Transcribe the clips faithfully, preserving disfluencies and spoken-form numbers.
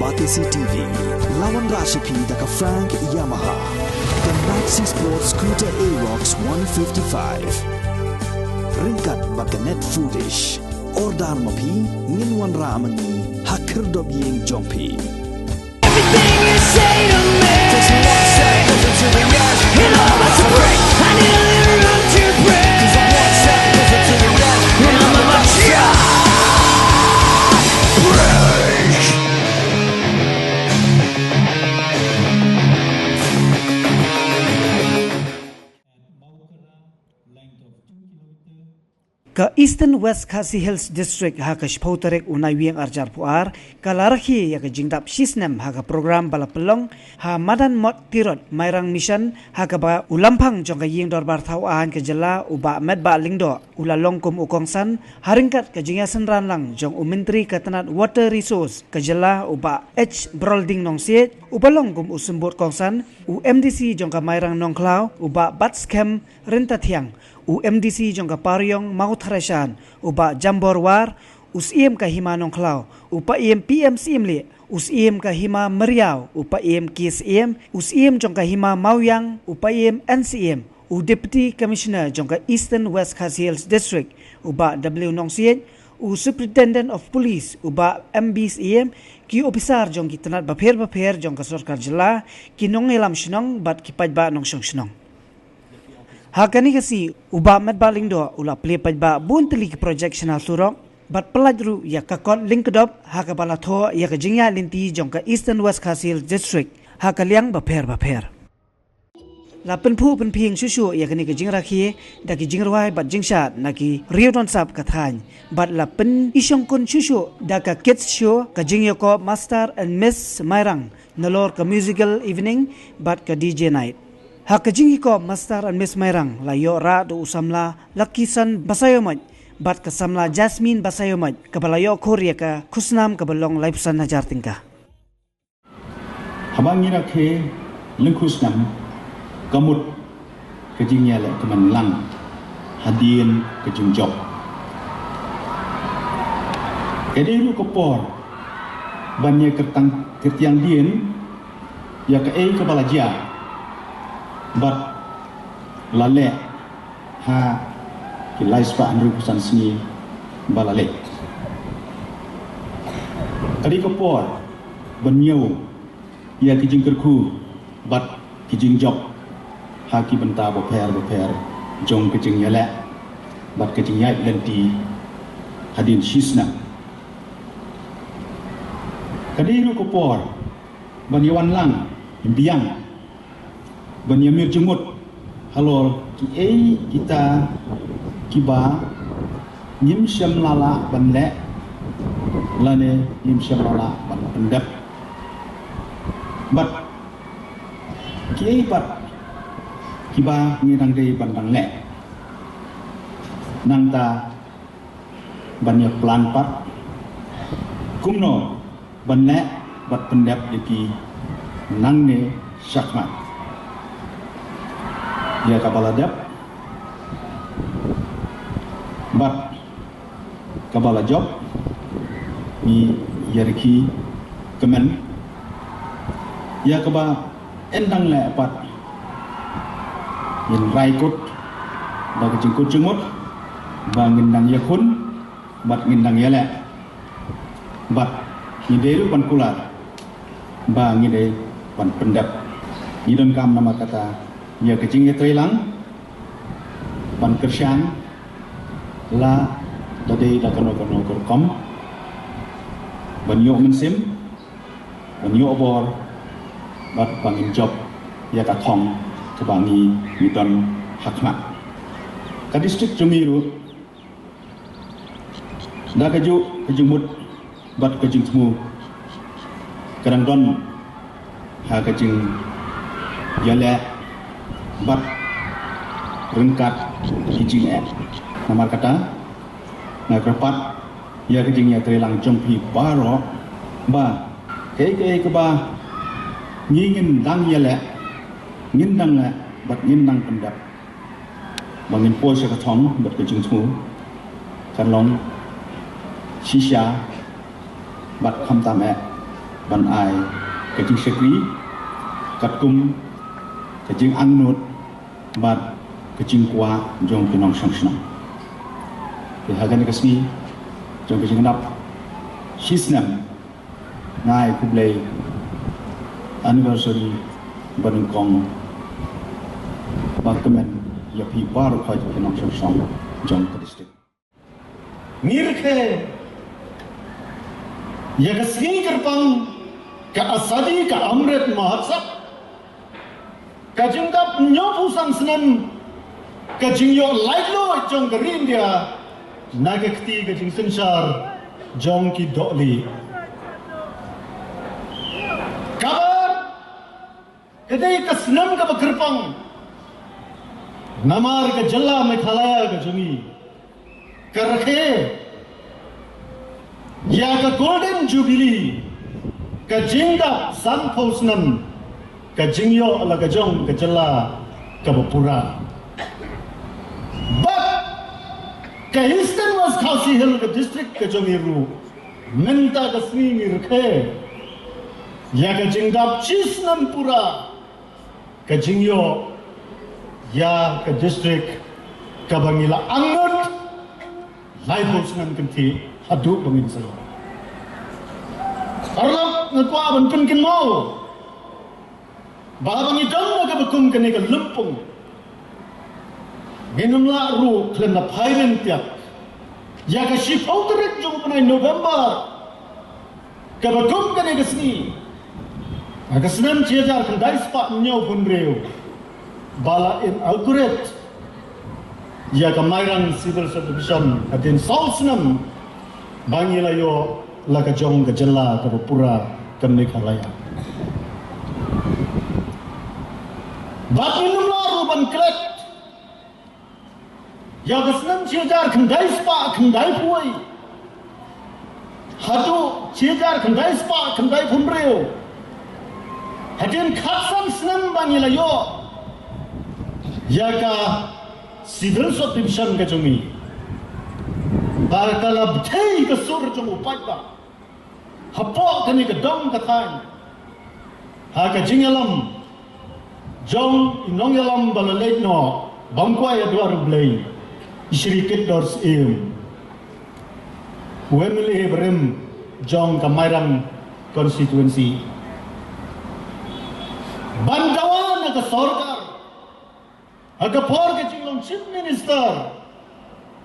Batesi T V, la wanrah sha phi da ka Frank Yamaha, ka Maxi Sport Scooter Aerox one fifty-five. Ryngkat bad ka Net Foodish. Order ma phi, ngin wanrah ma ngi ha khyrdop ïing jong phi. Everything you say to me, it all must break. I need a little room to breathe. And I'm about to break. Ka Eastern West Khasi Hills District ha ka shiphew tarik u Naiwieng arhajar arphew ar ka la rakhe ïa ka jingdap shisnem ha ka program ba la pynlong ha Madan Mot Tirot Mairang Mission, ha kaba u Lamphang jong ka Ïing Dorbar Thaw Aiñ ka jylla u Bah Metbah Lyngdoh u la long kum u kongsan, ha ryngkat ka jingïasynran lang jong u Myntri ka tnat Water Resource ka jylla u Bah H Brolding Nongsiej, uba long kum u symbud kongsan, u M D C jong ka Mairang Nongkhlaw u Bah Batskhem Ryntathiang, u M D C jong ka Pariong Mawthadraishan u Bah Jambor War, u Syiem ka Hima Nongkhlaw u Paiem P M Syiemlieh, u Syiem ka Hima Meriaw u Paiem K Syiem, u Syiem jong ka Hima Mawiang u Paiem N Syiem, u Deputy Commissioner jong ka Eastern West Khasi Hills District u Bah W Nongsiej, u Superintendent of Police u Bah M B Syiem, ki ophisar jong ki tnat bapher bapher jong ka sorkar jylla, ki nongïalam shnong bad ki paidbah nongshong shnong. Ha kane ka sngi u Bah Metbah Lyngdoh u la plie paidbah bun tylli ki project shna surok bad pyllait ruh ïa ka kot lyngkdop, ha kaba la thoh ïa ka jingïaid lynti jong ka Eastern West Khasi Hills District ha ka liang bapher bapher. La pynphuh pynphieng shuh shuh ïa kane ka jingrakhe da ki jingrwai bad jingshad na ki riew don sap ka thaiñ, bad la pynishongkun shuh shuh da ka kids show, ka jingïakop Master and Miss Mairang, nalor ka musical evening bad ka D J night. Ha ka jingïakop Master and Miss Mairang la ïoh rah da u samla Lucky Son Basaiawmoit bad ka samla Jasmine Basaiawmoit, kaba la ïoh khur ïa ka khusnam kaba long laiphew san hajar tyngka. Haba ngi rakhe lyngkhuh snem, ka mut ka jingïaleh ka man lang hadien ka jingjop. Ka dei ruh ka por ban ïa kyrtang kyrtiang dien ïa kaei kaba la jia bad la leh ha ki lai spah hynriewphew san sngi ba la leit. Ka dei ka por ban ñiew ïa ki jingkyrkhu bad ki jingjop ha ki bynta bapher bapher jong ka jingïaleh bad ka jingïaid lynti hadien shisnem. Ka dei ruh ka por ban ïa wan lang biang ban ïa mir jingmut halor kiei kita kiba ngim shym la lah ban leh lane ngim shym la lah ban pyndep. Bad kiei pat kiba ngi dang dei ban dang leh, nangta ban ïa plan pat kumno ban leh bad pyndep ïa ki nangne shakhmat. Ïa kaba la dep bad kaba la jop ngi ïa rkhie kmen. Ïa kaba yn dang leh pat ngin rai kut da ka jingkut jingmut ba ngin dang ïakhun bad ngin dang ïaleh bad ngi dei ruh ban kular ba ngi dei ban pyndep. Ngi donkam namar kata ïa ka jingïatreilang ban kyrshan la da dei da kano kano ka rukom ban ïoh mynsiem, ban ïoh bor bad ba ngin jop ïa ka thong kaba ngi ngi don ha khmat. Ka district jong ngi ruh da kajuh ka jingmut bad ka jingthmu ka dang don ha ka jingïaleh bad ryngkat ki jingeh. Namar kata nga kyrpad ïa ka jingïatreilang jong phi baroh ba kaei kaei kaba ngi ngin dang ïaleh ngin dang leh bad ngin dang pyndep. Ba ngin poi sha ka thong bad ka jingthmu kan long shisha bad khamtam eh ban ai ka jingshakri katkum ka jingangnud bad ka jingkwah jong ki nongshong shnong. Te ha kane ka sngi jong ka jingdap shisnem, nga ai khublei anniversary banyngkong bakmen ïa phi baroh ki nongshong shnong jong ka district. Ngin rkhie ïa ka sngi kyrpang ka Azadi ka Amrit Mahotsav, ka jingdap hynñiewphew san snem ka jingïoh laitluid jong ka ri India na ka kti ka jingsynshar jong ki dohlieh. Kaba ka dei ka snem kaba kyrpang namar ka jylla Meghalaya ka jong ngi ka rkhie ïa ka Golden Jubilee, ka jingdap sanphew snem ka jingïoh la ka jong ka jylla kaba pura. Bad ka Eastern West Khasi Hills ka district ka jong ngi ruh mynta ka sngi ngi rkhie ïa ka jingdap shisnem pura ka jingïoh ïa ka district kaba ngi la angnud laiphew snem kynthih haduh ba ngin sa ïoh. Paralok, nga kwah ban pynkynmaw ba haba ngi don ha kaba kum kane ka lympung, ngin ym lah ruh khlem da phai ryngtiak ïa ka shiphew tarik jong u bnai November kaba kum kane ka sngi, ha ka snem shi hajar khyndai spah hynñiewphew hynriew, ba la inaugurate ïa ka Mairang Civil Subdivision hadien saw snem ba ngi la ïoh la ka jong ka jylla kaba pura ka Meghalaya. Bad ngin ym lah ruh ban klet ïa ka snem shi hajar khyndai spah khyndaiphew wei haduh shi hajar khyndai spah khyndaiphew hynriew, hadien khatsan snem ba ngi la ïoh ïa ka Civil Subdivision ka jong ngi, ba ka la bthei ka sur jong u paidbah hapoh kane ka dong ka thaiñ ha ka jingïalam jong i nongïalam ba la leit noh bam kwai ha dwar U Blei, i Shri Kitdor Syiem, u M L A barim jong ka Mairang constituency, ban dawa na ka sorkar ha ka por ka jinglong Chief Minister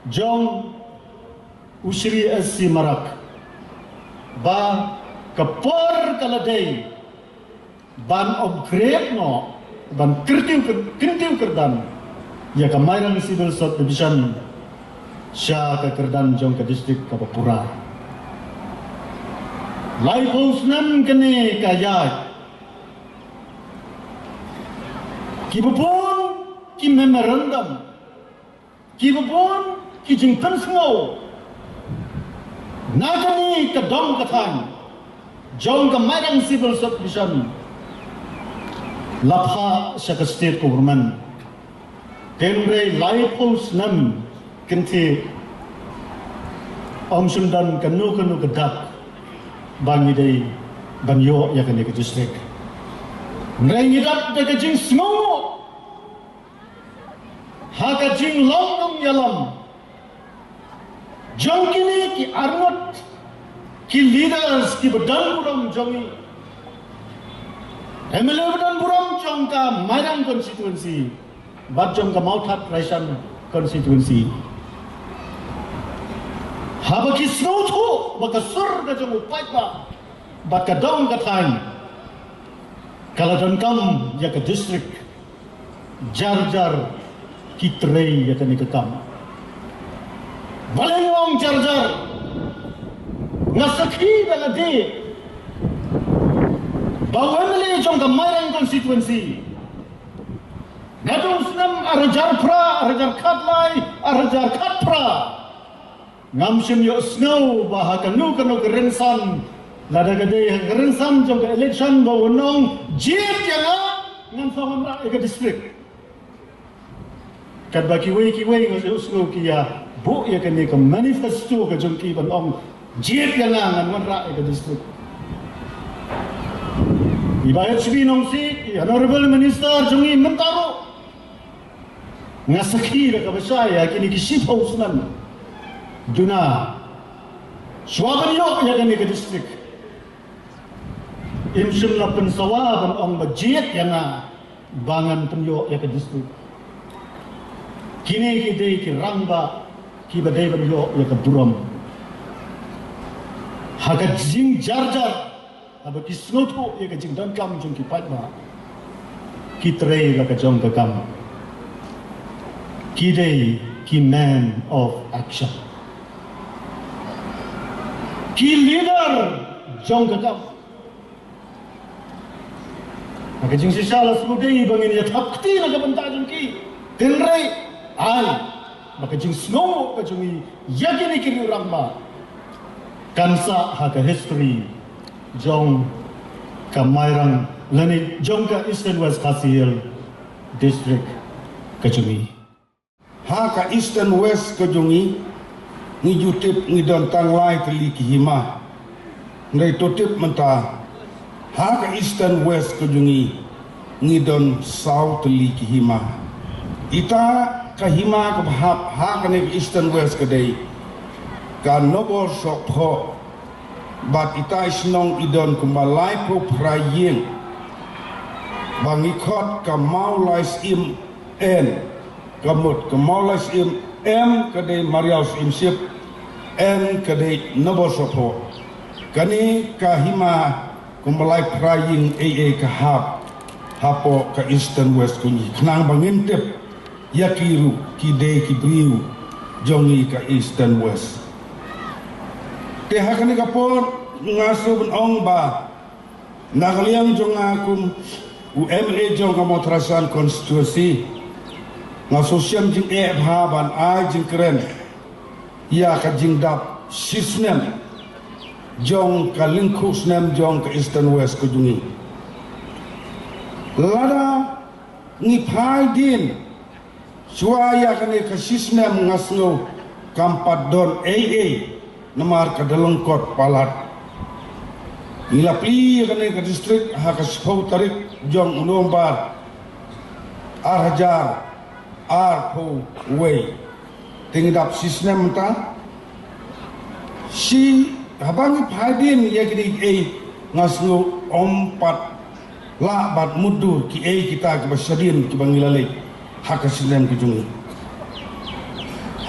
jong u Shri S C Marak, ba ka por ka la dei ban upgrade noh, ban kyntiew, kyntiew kyrdan ïa ka Mairang Civil Subdivision sha ka kyrdan jong ka district kaba pura. Laiphew snem kane ka ïaid, kiba bun ki memorandum, kiba bun ki jingpynsngew na kane ka dong ka thaiñ jong ka Mairang Civil Subdivision la phah sha ka state government. Hynrei laiphew snem kynthih ym shym don kano kano ka dak ba ngi dei ban ïoh ïa kane ka district. Hynrei ngi dap da ka jingsngew ha ka jinglong nongïalam jong kine ki arngut ki leaders kiba don burom jong ngi, M L A ba don burom jong ka Mairang constituency bad jong ka Mawthadraishan constituency, haba ki sngewthuh ba ka sur ka jong u paidbah bad ka dong ka thaiñ ka la donkam ïa ka district, jar jar ki trei ïa kane ka kam. Balei nga ong jar jar? Nga sakhi da lade ba u M L A jong ka Mairang constituency naduh u snem ar hajar phra, ar hajar khatlai, ar hajar khatphra, ngam shym ïohsngew ba ha kano kano ka rynsan, lada ka dei ha ka rynsan jong ka election, ba u ong jied ïa nga, ngan sa wanrah ïa ka district. Katba kiwei kiwei nga ïohsngew ki ïa buh ïa kane ka manifesto ka jong ki ban ong jied ïa nga, ngan wanrah ïa ka district. I Bah H B Nongsiej, i Honorable Minister jong ngi mynta ruh, nga sakhi da kaba shai ha kine ki shiphew snem. Duna, shuwa ban ïoh ïa kane ka district, im shym la pynsawa ban ong ba jied ïa nga ba ngan pynïoh ïa ka district. Kine ki dei ki rangbah kiba dei ban ïoh ïa ka burom. Ha ka jingjarjar, haba ki sngewthuh ïa ka jingdonkam jong ki paidbah, ki trei la ka jong ka kam. Ki dei ki man of action, ki leader jong ka kam. Ha ka jingshisha la sngewdei ba ngin ïa thap kti na ka bynta jong ki. Hynrei ai ba ka jingsngew ka jong ngi ïa kine ki rangbah kan sah ha ka history jong ka Mairang lane jong ka Eastern West Khasi Hills District ka jong ngi. Ha ka Eastern West ka jong ngi, ngi ju tip ngi don tang lai tylli ki hima. Hynrei to tip mynta, ha ka Eastern West ka jong ngi, ngi don saw tylli ki hima. Ita ka hima kaba hap ha kane ka Eastern West ka dei ka Nabor Sohphoh. Bad ita i shnong i don kumba laiphew phra ïing. Ba ngi khot ka Mawlai Syiem N. Ka mut ka Mawlai Syiem, M ka dei Mariaw Syiem Sip, N ka dei Nabor Sohphoh. Kane ka hima kumba lai phra ïing ei ei ka hap hapoh ka Eastern West ka jong ngi, khnang ba ngin tip ïa ki ruh ki dei ki briew jong ngi ka Eastern West. Te ha kane ka por nga shu ban ong ba na ka liang jong nga kum u M L A jong ka Mawthadraishan constituency, nga shu shem jingeh bha ban ai jingkren ïa ka jingdap shisnem jong ka lyngkhuh snem jong ka Eastern West ka jong ngi. Lada ngi phai dien shuwa ïa kane ka shisnem, nga sngew kam pat don ei ei namar ka da lyngkot palat. Ngi la plie ïa kane ka district ha ka shiphew tarik jong u November ar hajar arphew wei. Te ngi dap shisnem mynta. Shi haba ngi phai dien ïa kine kiei, nga sngew ym pat lah bad mutdur kiei kita kiba shadien kiba ngi la leit ha ka shisnem ka jong ngi.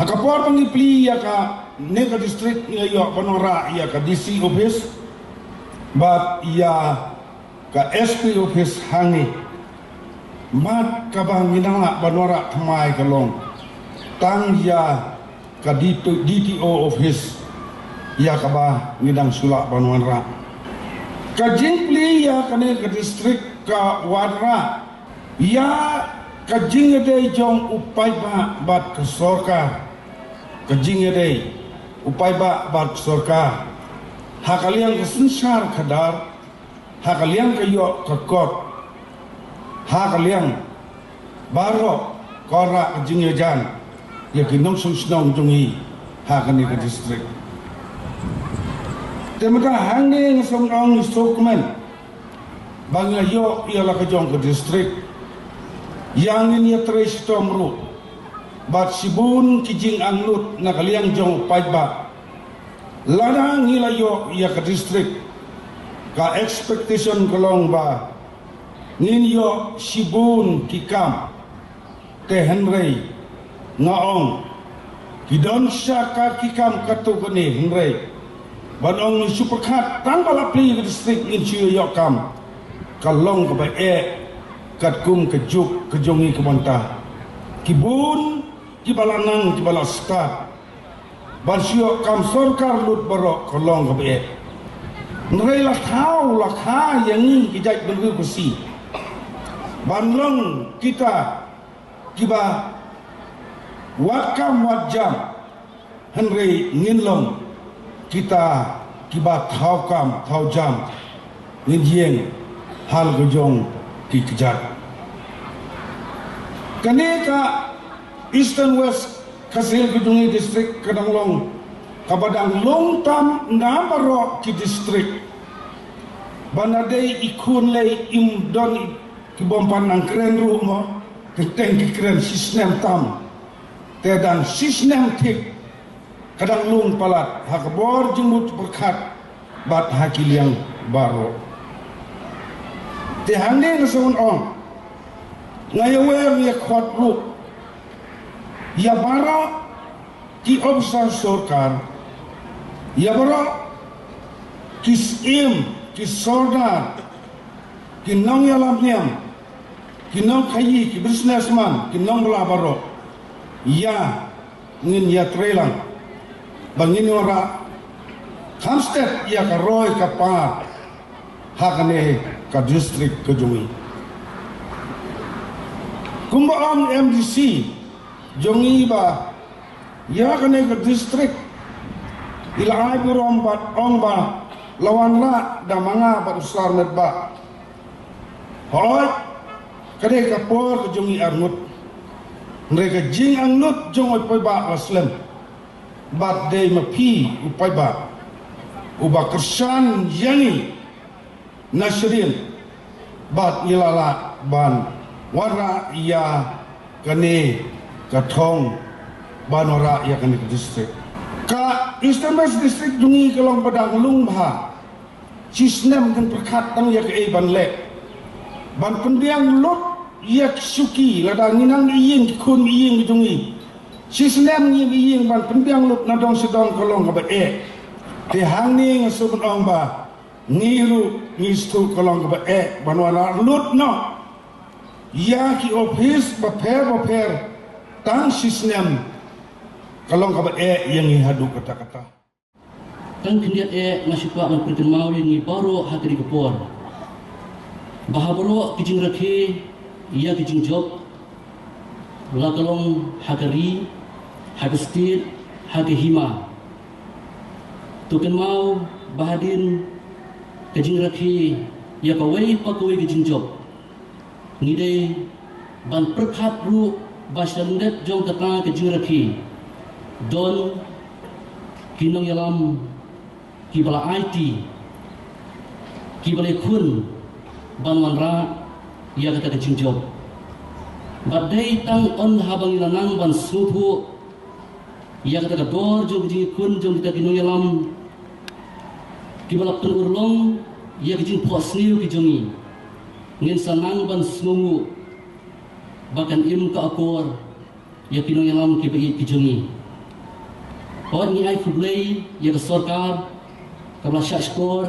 Ha ka por ba ngi plie ïa kane ka district, ngi la ïoh ban wanrah ïa ka D C office bad ïa ka S P office ha ngi. Mat kaba ngi nang lah ban wanrah thymmai ka long tang ïa ka D T, D T O office, ïa kaba ngi dang shu lah ban wanrah. Ka jingplie ïa kane ka district ka wanrah ïa ka jingïadei jong u paidbah bad ka sorkar. Ka jingïadei u paidbah bad ka sorkar ha ka liang ka synshar khadar, ha ka liang ka ïoh ka kot, ha ka liang baroh ka wanrah ka jingïajan ïa ki nongshong shnong jong ngi ha kane ka district. Te mynta hangne nga sngewthuh ngi sngewkmen ba ngi la ïoh ïa la ka jong ka district, ïa ngin ïatrei shitom ruh bad shibun ki jingangnud na ka liang jong u paidbah. Lada ngi la ïoh ïa ka district, ka expectation ka long ba ngin ïoh shibun ki kam. Te hynrei nga ong ki don sha ka ki kam katto katne, hynrei ban ong ngi shu pyrkhat tang ba la plie ka district ngin shu ïoh kam, ka long kaba eh katkum ka juk ka jong ngi ka bynta. Ki bun kiba la nang kiba la stad ban shu ïoh kam sorkar lut baroh ka long kaba eh. Hynrei la thaw la kha ïa ngi ki jaitbynriew Khasi ban long kita kiba wad kam wad jam, hynrei ngin long kita kiba thaw kam thaw jam, ngin ïeng ha la ka jong ki kjat. Kane ka Eastern West Khasi Hills ka jong ngi district ka dang long kaba dang long tam na baroh ki district. Ba na dei i khun lei im don i ki bym pat nang kren ruh mo. Teng teng ki kren shisnem tam. Te dang shisnem thik ka dang lung palat ha ka bor jingmut pyrkhat bad ha ki liang baroh. Te hangne nga sngewthuh ong nga ïa wer ïa khot ruh ïa baroh ki ophisar sorkar, ïa baroh ki syiem, ki sordar, ki nongïalam niam, ki nongkhaïi, ki businessman, ki nongbylla baroh, ïa ngin ïatreilang ba ngin wanrah kham stet ïa ka roi ka par ha kane ka district ka jong ngi. Kumba ong MDC jong ngi ba ïa kane ka district i la ai burom bad ong ba la wanrah da ma nga bad u Sar Metbah. Hooid, ka dei ka por ka jong i arngut. Hynrei ka jingangnud jong u paidbah la slem. Bad dei ma phi u paidbah uba kyrshan ïa ngi na syriem. Bad ngi la lah ban wanrah ïa kane ka thong, ban wanrah ïa kane ka district. Ka Eastern West District jong ngi ka long ba dang lung bha. Shisnem ngin pyrkhat tang ïa kaei ban leh ban pynbiang lut ïa ki shuki, lada ngi nang ïing ki khun ïing ki jong ngi. Shisnem ngi ïing ban pynbiang lut na dong sha dong ka long kaba eh. Te hangne nga sngewthuh ong ba ngi ruh ngi sngewthuh ka long kaba eh ban wanrah lut noh ïa ki ophis bapher bapher. Tang shisnem ka long kaba eh ïa ngi haduh katta katta. Tang khyndiat eh nga shu kwah ban pynkynmaw ïa ngi baroh ha kane ka por ba ha baroh ki jingrakhe ïa ki jingjop, la ka long ha ka ri, ha ka state, ha ka hima, to kynmaw ba hadien ka jingrakhe ïa kawei pa kawei ka jingjop, ngi dei ban pyrkhat ruh ba sha lyndet jong kata ka jingrakhe don ki nongïalam kiba la aiti, kiba la ïakhun ban wanrah ïa kata ka jingjop. Bad dei tang ynda haba ngi la nang ban sngewthuh ïa kata ka dor jong ka jingïakhun jong kita ki nongïalam kiba la pynurlong ïa ka jingphohsniew ki jong ngi, ngin sa nang ban sngewnguh ba kan im ka akor ïa ki nongïalam kiba ïeit ki jong ngi. Hooid, ngi ai khublei ïa ka sorkar kaba la shah shkor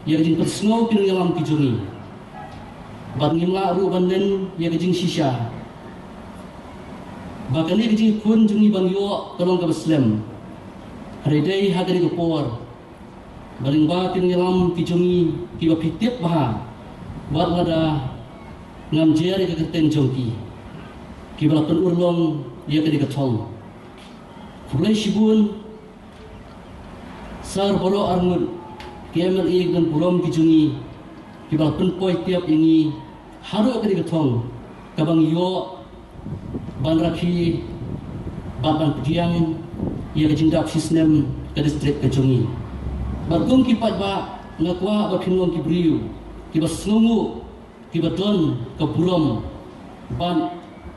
ïa ka jingpynsngew ki nongïalam ki jong ngi. Bad ngim lah ruh ban len ïa ka jingshisha ba kane ka jingïakhun jong ngi ban ïoh ka long kaba slem. Hynrei dei ha kane ka por ba lyngba ki nongïalam ki jong ngi kiba phi tip bha, wat lada ngam jer ïa ka kyrteng jong ki, kiba la pynurlong ïa kane ka thong. Khublei shibun. Sir baroh arngut, ki MLA ki nongburom ki jong ngi kiba la pynpoi tiap ïa ngi haduh kane ka thong kaba ngi ïoh ban rakhe bad ban pdiang ïa ka jingdap shisnem ka district ka jong ngi. Bad kum ki paidbah, nga kwah ba phin long ki briew kiba sngewnguh, kiba don ka burom bad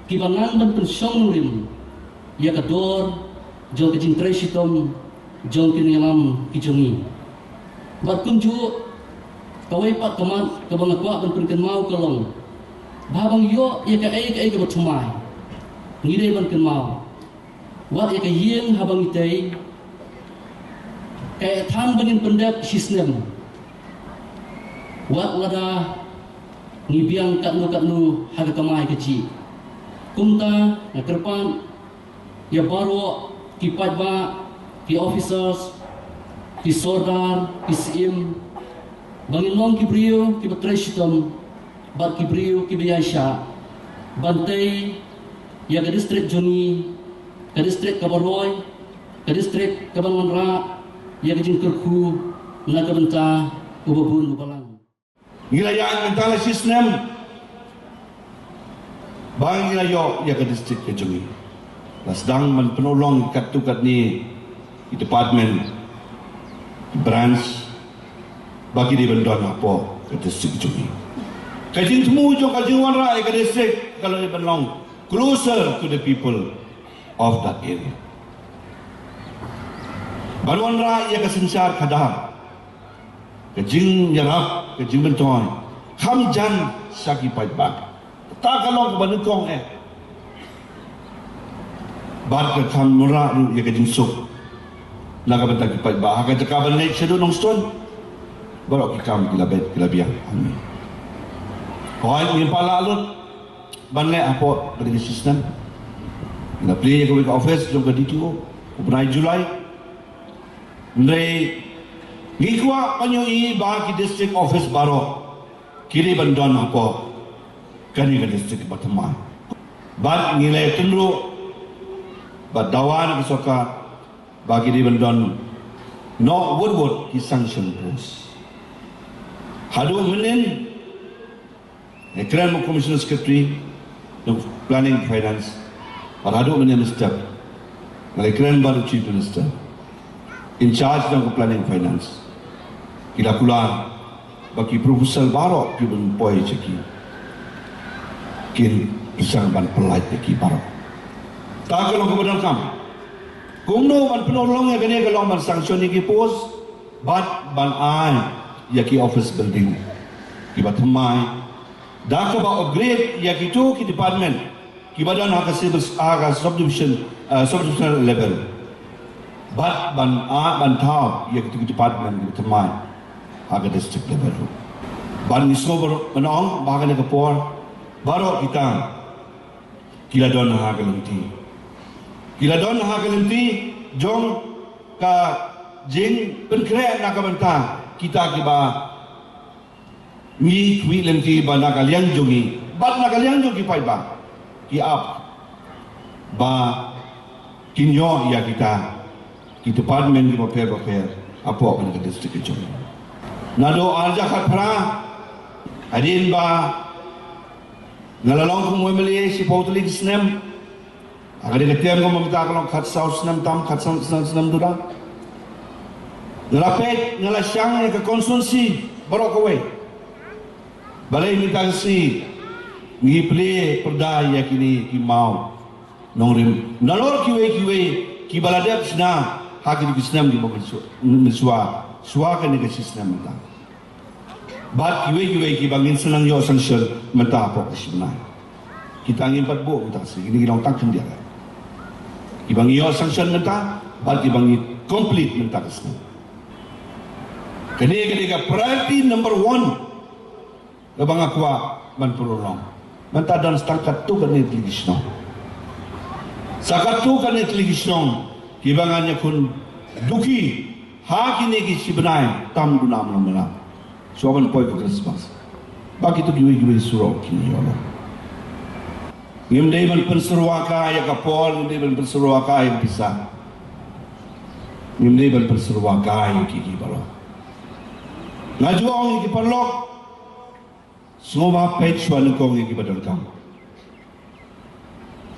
kiba nang ban pynshong nongrim ïa ka dor jong ka jingtrei shitom jong ki nongïalam ki jong ngi. Bad kumjuh, kawei pat ka mat kaba nga kwah ban pynkynmaw ka long ba haba ngi ïoh ïa kaei kaei kaba thymmai, ngi dei ban kynmaw wat ïa ka ïing haba ngi tei, kaei than ba ngin pyndep shisnem, wat lada ngi biang katno katno ha ka kamai kajih. Kumta nga kyrpad ïa baroh ki paidbah, ki officers, ki sordar, ki syiem, ba ngin long ki briew kiba trei shitom bad ki briew kiba ïaishah ban tei ïa ka district jong ngi, ka district kaba roi, ka district kaban wanrah ïa ka jingkyrkhu na ka bynta uba bun uba lang. Ngi la ïaid mynta la shisnem ba ngi la ïoh ïa ka district ka jong ngi. La sdang ban pynurlong katto katne ki department, ki branch, ba ki dei ban don hapoh ka district jong ngi. Ka jingthmu jong ka jingwanrah ïa ka district ka long ban long closer to the people of that area. Ban wanrah ïa ka synshar khadar, ka jingïarap, ka jingmyntoi, kham jan sha ki paidbah. Ta ka long kaba nyngkong eh. Bad ka kham wanrah ruh ïa ka jingsuk na ka bynta ki paidbah. Ha ka jaka ban leit shaduh Nongstoiñ, baroh ki kam ki la beit ki la biang. Amen. Hooid, ngim pat lah lut ban leh hapoh ka dei ka snem. Ngi la plie ïa kawei ka office jong ka D T O u bnai July. Hynrei ngi kwah ban ïohi ba ki district office baroh ki dei ban don hapoh kane ka district ba thymmai. Bad ngi la ïatynruh bad dawa na ka sorkar ba ki dei ban don noh wut wut ki sanction post. Haduh mynnin, nga kren bad Commissioner Secretary jong Planning Finance, bad haduh mynne mynstep nga la kren bad u Chief Minister in charge jong ka Planning Finance. Ki la kular ba ki proposal baroh ki ban poi sha ki, kin pyrshang ban pynlait ïa ki baroh. Ta ka long kaba donkam. Kumno ban pynurlong ïa kane ka long ban sanction ïa ki post bad ban ai ïa ki office building kiba thymmai da kaba upgrade ïa kito ki department kiba don ha ka civil, ha ka subdivision, eh, subdivisional level. Bad ban, ah, ban thaw ïa kito ki department kiba thymmai ha ka district level ruh. Bad ngi sngewbha ban ong ba ha kane ka por baroh kita ki la don ha ka lynti, ki la don ha ka lynti jong ka jingpynkhreh na ka bynta kita kiba ngi khmih lynti ba na ka liang jong ngi bad na ka liang jong ki paidbah ki ap ba kin ïoh ïa kita ki department kiba pher ba pher hapoh kane ka district ka jong ngi. Naduh ar hajar khatphra, hadien ba nga la long kum u M L A shiphew tylli ki snem, ha kane ka term kaba mynta ka long khatsaw snem tam, khatsaw snem, snem duda. Nga la peit, nga la shang ïa ka constituency baroh kawei. Balei mynta ka sngi ngi plie pyrda ïa kine ki maw nongrim, nalor kiwei kiwei kiba la dep shna ha kine ki snem kiba mynshuwa, mynshuwa, shuwa kane ka shi snem mynta. Bad kiwei kiwei kiba ngin sa nang ïoh sanction mynta hapoh ka shi bnai. Kita ngim pat buh mynta ka sngi, kine ki long tang khyndiat kiba ngi ïoh sanction mynta bad kiba ngi complete mynta ka sngi. Kane ka dei ka priority number one kaba nga kwah ban pynurlong. Mynta don sa tang katto katne tylli ki shnong, sa katto katne tylli ki shnong kiba ngan ïakhun duki ha kine ki shi bnai tam duna mlam mlam. Shuwa ban poi ka Christmas, ba kito kiwei kiwei surok ki ïoh. Ngim dei ban pynsyrwa kai ïa ka por, ngim dei ban pynsyrwa kai ïa ka pisa, ngim dei ban pynsyrwa kai ïa ki, ki baroh. Nga ju ong ïa ki paralok, sngewbha peit shuwa nyngkong ïa kiba donkam.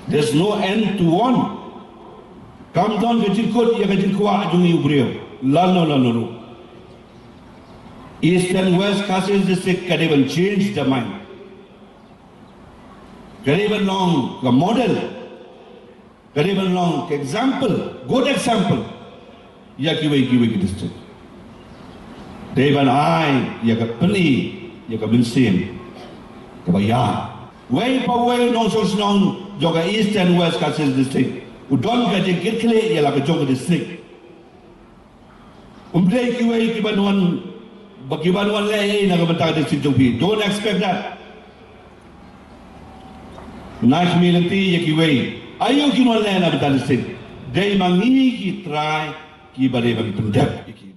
There's no end to want. Kam don ka jingkut ïa ka jingkwah jong ngi u briew lano lano ruh. Eastern West Khasi Hills District ka dei ban change the mind. Ka dei ban long ka model, ka dei ban long ka example, good example ïa kiwei kiwei ki district. Dei ban ai ïa ka pyni ïa ka mynsiem kaba ïa wei pa wei nongshong shnong jong ka Eastern West Khasi Hills District u don ka jingkitkhlieh ïa la ka jong ka district. Um dei kiwei kiban wan, ba kiban wan leh ei na ka bynta ka district jong phi. Don't expect that. Nai khmih lynti ïa kiwei aïu kin wan leh na ka bynta ka district. Dei ma ngi ki trai kiba dei ban pyndep ïa ki.